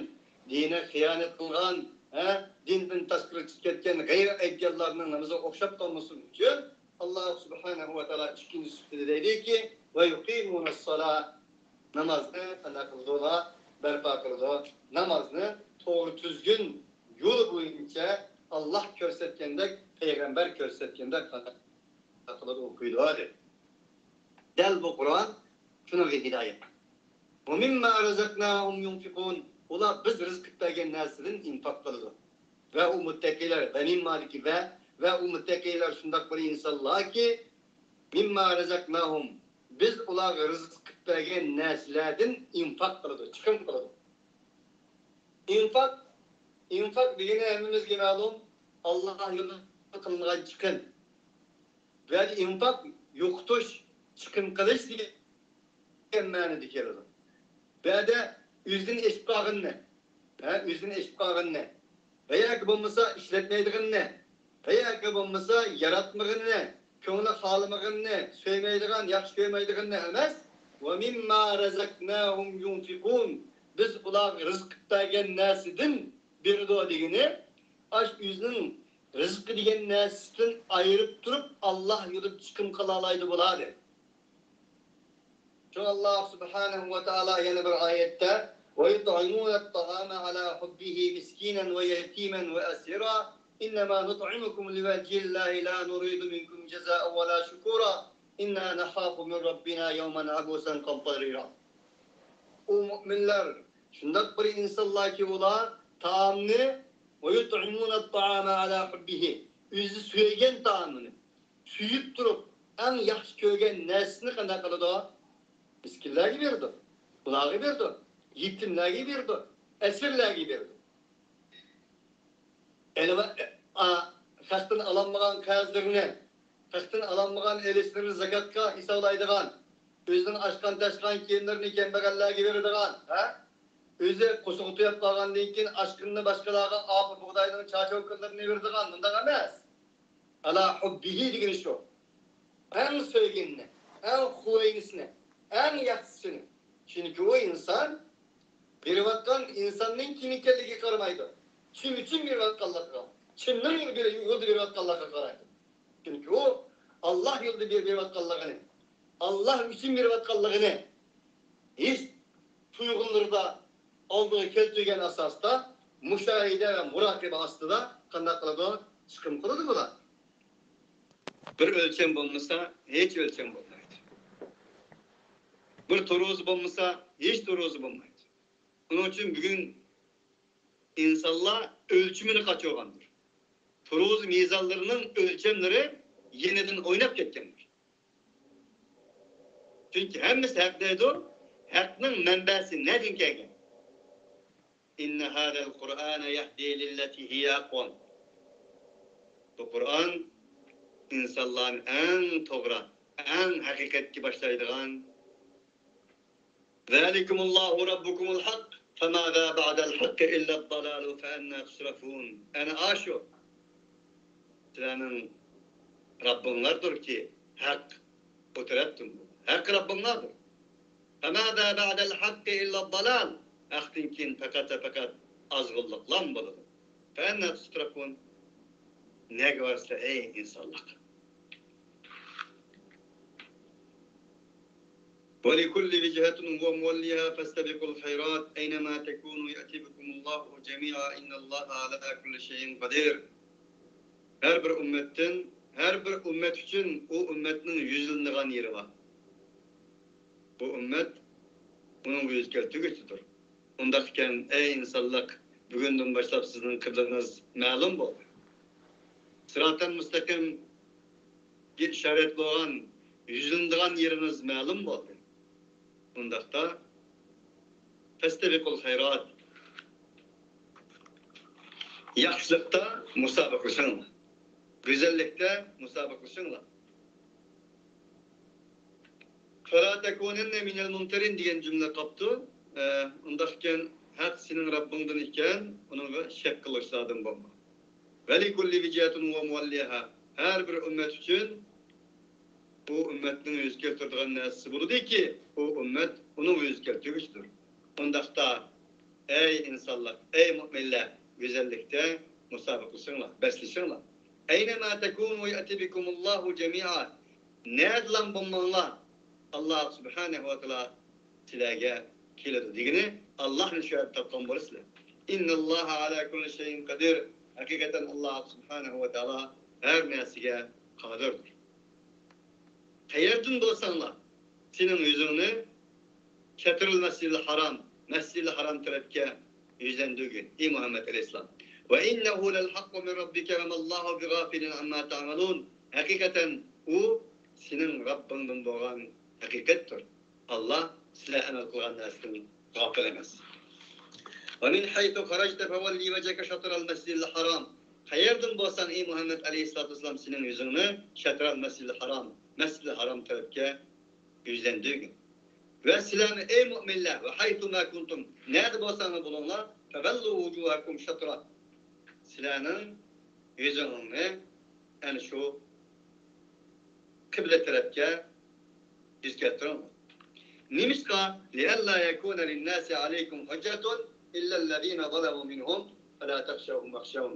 دىنىغا خىيانەت قىلغان، ھە، دىندىن تاشقىرى چىقىپ كەتكەن، غەيرىي ئېيتكەنلارنىڭ نامىزىغا ئوخشاپ قالمىسۇن ئۈچۈن، ئاللا سۇبھانەھۇ ۋە تائالا ئىككىنچى سۈپىتىدە دەيدۇكى، «ۋە يۇقىمۇنەسسالا»، نامازنى قانداق قىلىدۇ ئۇلار؟ بەرپا قىلىدۇ. نامازنى توغرا تۈزگۈن يول بويىچە ئاللا كۆرسەتكەندەك، پەيغەمبەر كۆرسەتكەندەك قانداق قىلىدۇ، ئوقۇيدۇ، دەيدۇ. دەل بۇ قۇرئان شۇنىڭغا ھىدايەت. «ۋە مىمما رەزەقناھۇم يۇنفىقۇن»، ئۇلار بىز رىزىق قىلىپ بەرگەن نەرسىدىن ئىنفاق قىلىدۇ. ۋە ئۇ مۇتتەقىلەر، ۋە مىممادىكى ۋە، ۋە ئۇ مۇتتەقىلەر شۇنداق بىر ئىنسانلاركى، «مىمما رەزەقناھۇم»، بىز ئۇلارغا رىزىق قىلىپ بەرگەن نەرسىلەردىن ئىنفاق قىلىدۇ، چىقىم قىلىدۇ. ئىنفاق، ئىنفاق دېگىنى ھەممىمىزگە مەلۇم، ئاللا يولىدا قىلىنغان چىقىم. بۇ يەردە ئىنفاق يوقىتىش، چىقىم قىلىش دېگەن مەنىدە كېلىدۇ. بۇ يەردە ئۆزىدىن ئېشىپ قالغىنىنى، ھە، ئۆزىدىن ئېشىپ قالغىنىنى، ۋە ياكى بولمىسا ئىشلەتمەيدىغىنىنى، ۋە ياكى بولمىسا ياراتمىغىنىنى، كۆڭلى خالىمىغىنىنى، سۆيمەيدىغان، ياخشى كۆرمەيدىغىنىنى ئەمەس، «ۋە مىمما رەزەقناھۇم يۇنفىقۇن»، بىز ئۇلارغا رىزىق قىلىپ بەرگەن نەرسىدىن بېرىدۇ دېگىنى، ئاشۇ ئۆزىنىڭ رىزقى دېگەن نەرسىسىدىن ئايرىپ تۇرۇپ، ئاللا يولىدا چىقىم قىلالايدۇ بۇلار، دەيدۇ. شۇڭا ئاللا سۇبھانەھۇ ۋە تائالا يەنە بىر ئايەتتە، «وَيُطْعِمُونَ الطَّعَامَ عَلَى حُبِّهِ مِسْكِينًا وَيَتِيمًا وَأَسِيرًا إِنَّمَا نُطْعِمُكُمْ لِوَجْهِ اللَّهِ لَا نُرِيدُ مِنكُمْ جَزَاءً وَلَا شُكُورًا إِنَّا نَخَافُ مِن رَّبِّنَا يَوْمًا عَبُوسًا قَمْطَرِيرًا». ئۇ مۆمىنلەر شۇنداق بىر ئىنسانلاركى، ئۇلار تائامنى، «وَيُطْعِمُونَ الطَّعَامَ عَلَى حُبِّهِ»، ئۆزى سۆيگەن تائامىنى، سۆيۈپ تۇرۇپ، ئەڭ ياخشى كۆرگەن نەرسىسىنى قانداق قىلىدۇ؟ مىسكىنلەرگە بېرىدۇ، ئۇلارغا بېرىدۇ، يېتىملەرگە بېرىدۇ، ئەسىرلەرگە بېرىدۇ. ئەلۋە-، ئا، خەقتىن ئالالمىغان قەرزلىرىنى، خەقتىن ئالالمىغان ئېلىشلىرىنى زاكاتقا ھېسابلايدىغان، ئۆزىنىڭ ئاشقان-تاشقان كىيىملىرىنى كەمبەغەللەرگە بېرىدىغان، ھە؟ ئۆزى قورسىقى تويۇپ قالغاندىن كېيىن ئاشقىنىنى باشقىلارغا ئاپا بۇغداينىڭ چاچوكىلىرىنى بېرىدىغان، مۇنداق ئەمەس. «ئەلا ھۇببىھى» دېگىنى شۇ. ئەڭ سۆيگىنىنى، ئەڭ خۇۋەينىسىنى، ئەڭ ياخشىسىنى. چۈنكى ئۇ ئىنسان بېرىۋاتقان ئىنساننىڭ كىم ئىكەنلىكىگە قارىمايدۇ. كىم ئۈچۈن بېرىۋاتقانلىقىغا، كىمنىڭ يولىدا بېرىۋاتقانلىقىغا قارايدۇ. چۈنكى ئۇ ئاللا يولىدا بېرىۋاتقانلىقىنى، ئاللا ئۈچۈن بېرىۋاتقانلىقىنى ھېس تۇيغۇلىرىدا ئالدىغا كەلتۈرگەن ئاساستا، مۇشاھىدە ۋە مۇراقىبە ئاستىدا قانداق قىلىدۇ؟ چىقىم قىلىدۇ بۇلار. بىر ئۆلچەم بولمىسا، ھېچ ئۆلچەم بولمايدۇ. بىر تۇرۇزا بولمىسا، ھېچ تۇرۇزا بولمايدۇ. ئۇنىڭ ئۈچۈن بۈگۈن ئىنسانلار ئۆلچىمىنى قاچۇرغاندۇر. تۇرۇزا مىزانلىرىنىڭ ئۆلچەملىرى يېنىدىن ئويناپ كەتكەندۇر. چۈنكى ھەممىسى ھەق دەيدۇ، ھەقنىڭ مەنبەسى نەدىن كەلگەن؟ «إِنَّ هَذَا الْقُرْآنَ يَهْدِي لِلَّتِي هِيَ أَقْوَمُ». بۇ قۇرئان ئىنسانلارنى ئەڭ توغرا، ئەڭ ھەقىقەتكە باشلايدىغان. «ذَٰلِكُمُ اللَّهُ رَبُّكُمُ الْحَقُّ فَمَاذَا بَعْدَ الْحَقِّ إِلَّا الضَّلَالُ فَأَنَّىٰ تُصْرَفُونَ». ئەنە ئاشۇ سىلەرنىڭ رەببىڭلاردۇركى ھەق. ئۇ تەرەپتىن بۇ. ھەق رەببىڭلاردۇر. فَمَاذَا بَعْدَ الْحَقِّ إِلَّا الضَّلَالُ. ھەقتىن كېيىن پەقەت، پەقەت ئازغۇنلۇقلام بولىدۇ. فَأَنَّىٰ تُصْرَفُونَ. نەگە بارىسىلەر، ئەي ئىنسانلار؟ وَلِكُلِّ وِجْهَةٌ هُوَ مُوَلِّيهَا فَاسْتَبِقُوا الْخَيْرَاتِ أَيْنَ مَا تَكُونُوا يَأْتِ بِكُمُ اللَّهُ جَمِيعًا إِنَّ اللَّهَ عَلَىٰ كُلِّ شَيْءٍ قَدِيرٌ. ھەر بىر ئۈممەتتىن، ھەر بىر ئۈممەت ئۈچۈن ئۇ ئۈممەتنىڭ يۈزلىنىدىغان يېرى بار. بۇ ئۈممەت ئۇنىڭغا يۈز كەلتۈرگۈچىدۇر. ئۇنداق ئىكەن، ئەي ئىنسانلىق، بۈگۈندىن باشلاپ سىزنىڭ قىبلىڭىز مەلۇم بولدى. سىراتەل مۇستەقىمگە ئىشارەت بولغان، يۈزلىنىدىغان يېرىڭىز مەلۇم بولدى. ئۇنداقتا، فَاسْتَبِقُوا الْخَيْرَاتِ. ياخشىلىقتا مۇسابىقىلىشىڭلار. گۈزەللىكتە مۇسابىقىلىشىڭلار. فَلَا تَكُونَنَّ مِنَ الْمُمْتَرِينَ دېگەن جۈملە قاپتۇ. ئە، ئۇنداق ئىكەن، ھەق سېنىڭ رەببىڭدىن ئىكەن، ئۇنىڭغا شەك قىلغۇچىلاردىن بولما. وَلِكُلِّ وِجْهَةٌ هُوَ مُوَلِّيهَا. ھەر بىر ئۈممەت ئۈچۈن ئۇ ئۈممەتنىڭ يۈز كەلتۈرىدىغان نەرسىسى بولىدۇكى، ئۇ ئۈممەت ئۇنىڭغا يۈز كەلتۈرگۈچىدۇر. ئۇنداقتا، ئەي ئىنسانلار، ئەي مۆمىنلەر، گۈزەللىكتە مۇسابىقىلىشىڭلار، بەسلىشىڭلار. أَيْنَ مَا تَكُونُوا يَأْتِ بِكُمُ اللَّهُ جَمِيعًا. نەدىلا بولماڭلار، ئاللا سۇبھانەھۇ ۋە تائالا سىلەرگە كېلىدۇ دېگىنى، ئاللانى شۇ يەردە تاپقان بولىسىلەر. إِنَّ اللَّهَ عَلَىٰ كُلِّ شَيْءٍ قَدِيرٌ. ھەقىقەتەن ئاللا سۇبھانەھۇ ۋە تائالا ھەر نەرسىگە قادىردۇر. قەيەردىن بولساڭلار، سېنىڭ يۈزۈڭنى شەترۇل مەسجىدىل ھارام، مەسجىدىل ھارام تەرەپكە يۈزلەندۈرگىن، ئى مۇھەممەد ئەلەيھىسسالام. وَإِنَّهُ لَلْحَقُّ مِنْ رَبِّكَ وَمَا اللَّهُ بِغَافِلٍ عَمَّا تَعْمَلُونَ. ھەقىقەتەن ئۇ سېنىڭ رەببىڭدىن بولغان ھەقىقەتتۇر. ئاللا سىلەر ئەمەل قىلغان نەرسىدىن غاپىل ئەمەس. وَمِنْ حَيْثُ خَرَجْتَ فَوَلِّ وَجْهَكَ شَطْرَ الْمَسْجِدِ الْحَرَامِ. قەيەردىن بولساڭ، ئى مۇھەممەد ئەلەيھىسسالاتۇ ۋەسسالام، سېنىڭ يۈزۈڭنى شەترەل مەسجىدىل ھارام، مەسجىدىل ھارام تەرەپكە يۈزلەندۈرگىن. ۋە سىلەرنى، ئەي مۆمىنلەر، ۋە ھەيسۇ ما كۇنتۇم، نەدە بولساڭلار بولۇڭلار، فَوَلُّوا وُجُوهَكُمْ شَطْرَهُ، سىلەرنىڭ يۈزۈڭلارنى ئەنە شۇ قىبلە تەرەپكە يۈز كەلتۈرۈڭلار. نېمىشقا؟ لِئَلَّا يَكُونَ لِلنَّاسِ عَلَيْكُمْ حُجَّةٌ إِلَّا الَّذِينَ ظَلَمُوا مِنْهُمْ فَلَا تَخْشَوْهُمْ وَاخْشَوْنِ.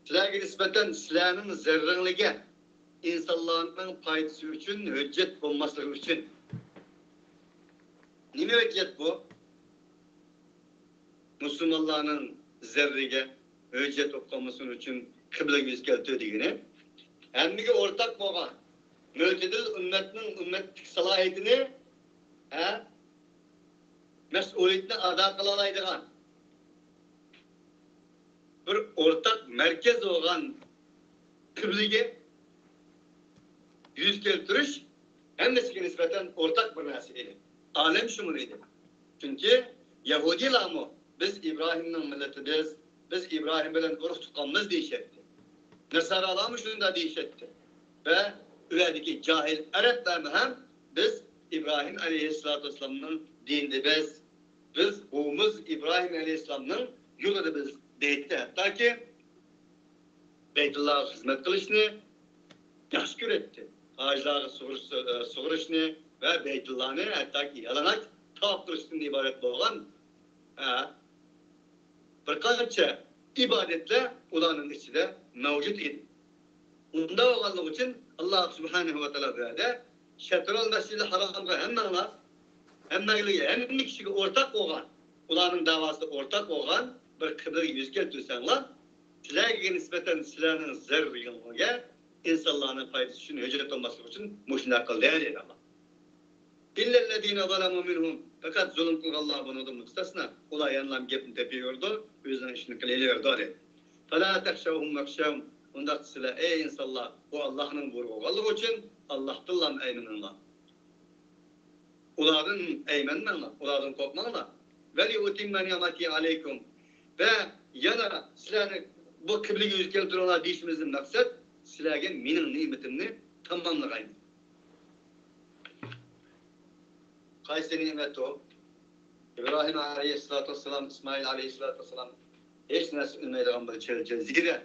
سىلەرگە نىسبەتەن سىلەرنىڭ زەررىڭلىگە ئىنسانلارنىڭ پايدىسى ئۈچۈن ھۆججەت بولماسلىقى ئۈچۈن. نېمە ھۆججەت بۇ؟ مۇسۇلمانلارنىڭ زەررىگە ھۆججەت بولۇپ قالمىسۇن ئۈچۈن قىبلىگە يۈز كەلتۈر دېگىنى. ھەممىگە ئورتاق بولغان، مۆتىدىل ئۈممەتنىڭ ئۈممەتلىك سالاھىيىتىنى، ھە، مەسئۇلىيىتىنى ئادا قىلالايدىغان بىر ئورتاق مەركەز بولغان قىبلىگە يۈز كەلتۈرۈش ھەممىسىگە نىسبەتەن ئورتاق بىر نەرسە ئىدى. ئالەم شۇمۇل ئىدى. چۈنكى يەھۇدىيلارمۇ، «بىز ئىبراھىمنىڭ مىللىتىدىز، بىز ئىبراھىم بىلەن ئۇرۇق تۇغقانمىز» دېيىشەتتى. ناسارالارمۇ شۇنداق دېيىشەتتى. ۋە ئۇ يەردىكى جاھىل ئەرەبلەرمۇ ھەم، «بىز ئىبراھىم ئەلەيھىسسالاتۇ ۋەسسالامنىڭ دىنىدىبىز، بىز بوۋىمىز ئىبراھىم ئەلەيھىسسالامنىڭ يولىدىبىز» دەيتتى. ھەتتاكى بەيتۇللاغا خىزمەت قىلىشنى ياخشى كۆرەتتى. ھاجىلارغا سۇغۇرۇش-، سۇغۇرۇشنى ۋە بەيتۇللانى ھەتتاكى يالىڭاچ تاۋاپ قىلىشتىن ئىبارەت بولغان، ھە، بىر قانچە ئىبادەتلەر ئۇلارنىڭ ئىچىدە مەۋجۇت ئىدى. ئۇنداق بولغانلىقى ئۈچۈن، ئاللا سۇبھانەھۇ ۋە تائالا بۇ يەردە شەترۇل مەسجىدىل ھارامغا ھەممىڭلار، ھەممىگە، ھەممە كىشىگە ئورتاق بولغان، ئۇلارنىڭ دەۋاسىدا ئورتاق بولغان بىر قىبلىگە يۈز كەلتۈرسەڭلار، سىلەرگە نىسبەتەن سىلەرنىڭ زەررىڭلارغا ئىنسانلارنىڭ پايدىسى ئۈچۈن ھۆججەت بولماسلىقى ئۈچۈن مۇشۇنداق قىلدى، دەيدۇ ئاللا. إِلَّا الَّذِينَ ظَلَمُوا مِنْهُمْ، پەقەت زۇلۇم قىلغانلار بۇنىڭدىن مۇستەسنا. ئۇلار يەنىلا گەپنى تېپىۋېرىدۇ، ئۆزىنىڭ ئىشىنى قىلىۋېرىدۇ، دەيدۇ. فَلَا تَخْشَوْهُمْ وَاخْشَوْنِ. ئۇنداقتا سىلەر، ئەي ئىنسانلار، بۇ ئاللاھنىڭ بۇيرۇغى بولغانلىقى ئۈچۈن ئاللاھتىنلا ئەيمىنىڭلار. ئۇلاردىن ئەيمەنمەڭلار، ئۇلاردىن قورقماڭلار. وَلِأُتِمَّ نِعْمَتِي عَلَيْكُمْ. ۋە يەنە سىلەرنى بۇ قىبلىگە يۈز كەلتۈرۈڭلار دېيىشىمىزدىن مەقسەت، سىلەرگە مېنىڭ نېمىتىمنى تاماملىغاي. قايسى نېمەت ئۇ؟ ئىبراھىم ئەلەيھىسسالاتۇ ۋەسسالام، ئىسمائىل ئەلەيھىسسالاتۇ ۋەسسالام ھېچ نەرسە ئۆلمەيدىغان بىر چىل-، جەزىرە.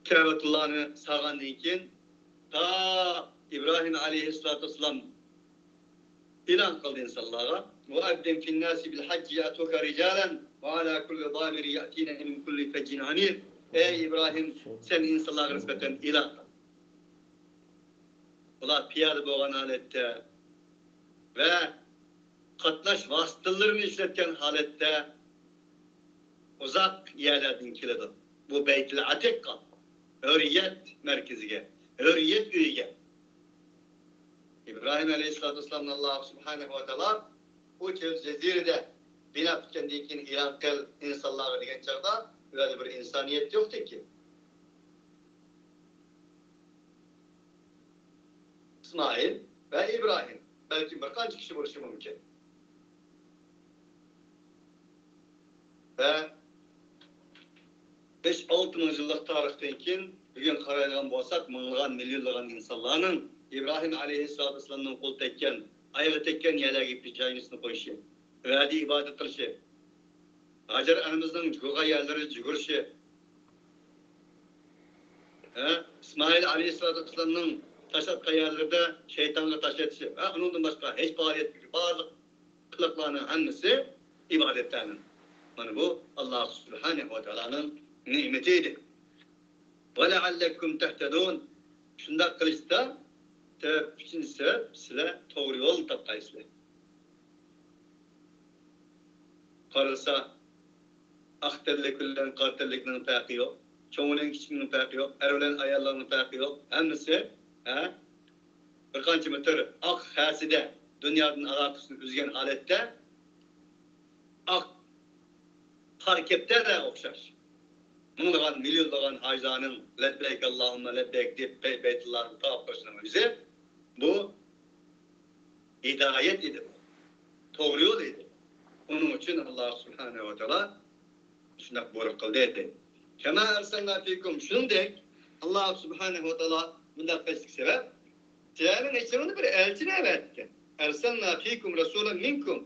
كەبەتۇللانى سالغاندىن كېيىن، تا ئىبراھىم ئەلەيھىسسالاتۇ ۋەسسالام ئېلان قىلدى ئىنسانلارغا: «وأذن في الناس بالحج يأتوك رجالا وعلى كل ضامر يأتين من كل فج عميق». ئەي ئىبراھىم، سەن ئىنسانلارغا نىسبەتەن ئېلان قىل. ئۇلار پىيادە بولغان ھالەتتە ۋە قاتناش ۋاسىتىلىرىنى ئىشلەتكەن ھالەتتە ئۇزاق يەرلەردىن كېلىدۇ. بۇ بەيتىل ئەتىققا، ھۆرىيەت مەركىزىگە، ھۆرىيەت ئۆيىگە. ئىبراھىم ئەلەيھىسسالاتۇ ۋەسسالامنى ئاللاھ سۇبھانەھۇ ۋە تائالا ئۇ چۆل جەزىرىدە بىنا پۈتكەندىن كېيىن ئېلان قىل ئىنسانلارغا دېگەن چاغدا، ئۇ يەردە بىر ئىنسانىيەت يوق ئىكەن. ئىسمائىل ۋە ئىبراھىم، بەلكىم بىر قانچە كىشى بولۇشى مۇمكىن. ۋە بەش-ئالتە مىڭ يىللىق تارىختىن كېيىن بۈگۈن قارايدىغان بولساق، مىڭلىغان، مىليونلىغان ئىنسانلارنىڭ ئىبراھىم ئەلەيھىسسالاتۇ ۋەسسالامنىڭ قول تەگكەن، ئايىغى تەگكەن يەرلەرگە پېشانىسىنى قويۇشى، ئۇ يەردە ئىبادەت قىلىشى، ھاجەر ئانىمىزنىڭ يۇغۇرغان يەرلىرىدە يۈگۈرۈشى، ھە، ئىسمائىل ئەلەيھىسسالاتۇ ۋەسسالامنىڭ تاش ئاتقان يەرلىرىدە شەيتانغا تاش ئېتىشى ۋە ئۇنىڭدىن باشقا ھېچ پائالىيەتتىكى بارلىق قىلىقلارنىڭ ھەممىسى ئىبادەتلەرنىڭ. مانا بۇ ئاللاھ سۇبھانەھۇ ۋە تائالانىڭ نېمىتى ئىدى. ولعلكم تهتدون. شۇنداق قىلىشتا، سەۋەب، ئۈچىنچى سەۋەب، سىلەر توغرا يول تاپقايسىلەر. قارىسا، ئاق تەنلىك بىلەن قارا تەنلىكنىڭ پەرقى يوق. چوڭ بىلەن كىچىكنىڭ پەرقى يوق. ئەر بىلەن ئاياللارنىڭ پەرقى يوق. ھەممىسى، ھە، بىر قانچە مېتىر ئاق خەسىدە دۇنيادىن ئالاقىسىنى ئۈزگەن ھالەتتە، ئاق قار كەپتەرلەرگە ئوخشاش. مىڭلىغان، مىليونلىغان ھاجىلارنىڭ لەببەيك ئاللاھۇممە لەببەيك دەپ بەي-، بەيتۇللانى تاۋاپ قىلىشنىڭ ئۆزى بۇ ھىدايەت ئىدى بۇ. توغرا يول ئىدى. ئۇنىڭ ئۈچۈن ئاللاھ سۇبھانەھۇ ۋە تائالا شۇنداق بۇيرۇق قىلدى. كما أرسلنا فيكم، شۇنىڭدەك ئاللاھ سۇبھانەھۇ ۋە تائالا بۇنداق قىلىشلىق سەۋەب، سىلەرنىڭ ئىچىڭلاردا بىر ئەلچىنى ئەۋەتتى. أرسلنا فيكم رسولا منكم.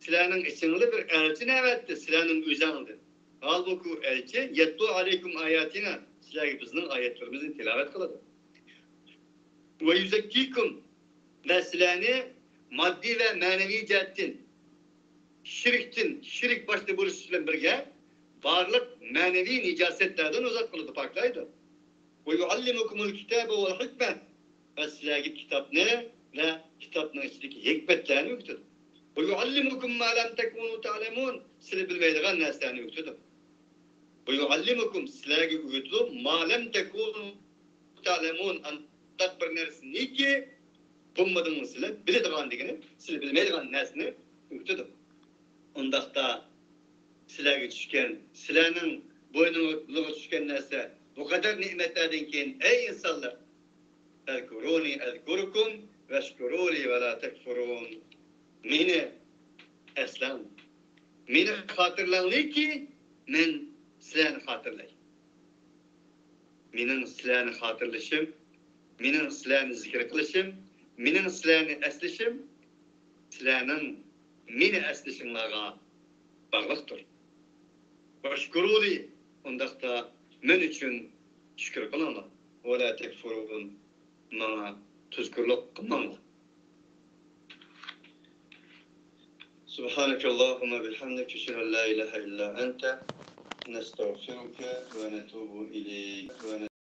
سىلەرنىڭ ئىچىڭلاردا بىر ئەلچىنى ئەۋەتتى، سىلەرنىڭ ئۆزۈڭلاردىن. ھالبۇكى، ئۇ ئەلچى، يتلو عليكم آياتنا، سىلەرگە بىزنىڭ ئايەتلىرىمىزنى تىلاۋەت قىلىدۇ. ويزكيكم، ۋە سىلەرنى ماددىي ۋە مەنىۋى جەھەتتىن شىركتىن، شىرك باشتا بولۇش بىلەن بىرگە، بارلىق مەنىۋى نىجاسەتلەردىن ئۇزاق قىلىدۇ، پاكلايدۇ. ويعلمكم الكتاب والحكمة، ۋە سىلەرگە كىتابنى ۋە كىتابنىڭ ئىچىدىكى ھېكمەتلەرنى ئۆگىتىدۇ. ويعلمكم ما لم تكونوا تعلمون، سىلەر بىلمەيدىغان نەرسىلەرنى ئۆگىتىدۇ. ويعلمكم، سىلەرگە ئۆگىتىدۇ، ما لم تكونوا تعلمون، ئانداق بىر نەرسىنىكى بولمىدىڭلار سىلەر بىلىدىغان دېگىنى، سىلەر بىلمەيدىغان نەرسىنى ئۆگىتىدۇ. ئۇنداقتا سىلەرگە چۈشكەن، سىلەرنىڭ بوينۇڭلارغا چۈشكەن نەرسە بۇ قەدەر نېمەتلەردىن كېيىن، ئەي ئىنسانلار، فاذكروني أذكركم واشكروا لي ولا تكفرون. مېنى ئەسلەڭ، مېنى خاتىرىلەڭلاركى، مەن سىلەرنى خاتىرىلەي. مېنىڭ سىلەرنى خاتىرىلىشىم، مېنىڭ سىلەرنى زىكىر قىلىشىم، مېنىڭ سىلەرنى ئەسلىشىم، سىلەرنىڭ مېنى ئەسلىشىڭلارغا باغلىقتۇر. واشكروا لي، ئۇنداقتا مەن ئۈچۈن شۈكۈر قىلىڭلار. ولا تكفرون، ماڭا تۇزكورلۇق قىلماڭلار. سبحانك اللهم وبحمدك، أشهد أن لا إله إلا أنت، نستغفرك ونتوب إليك.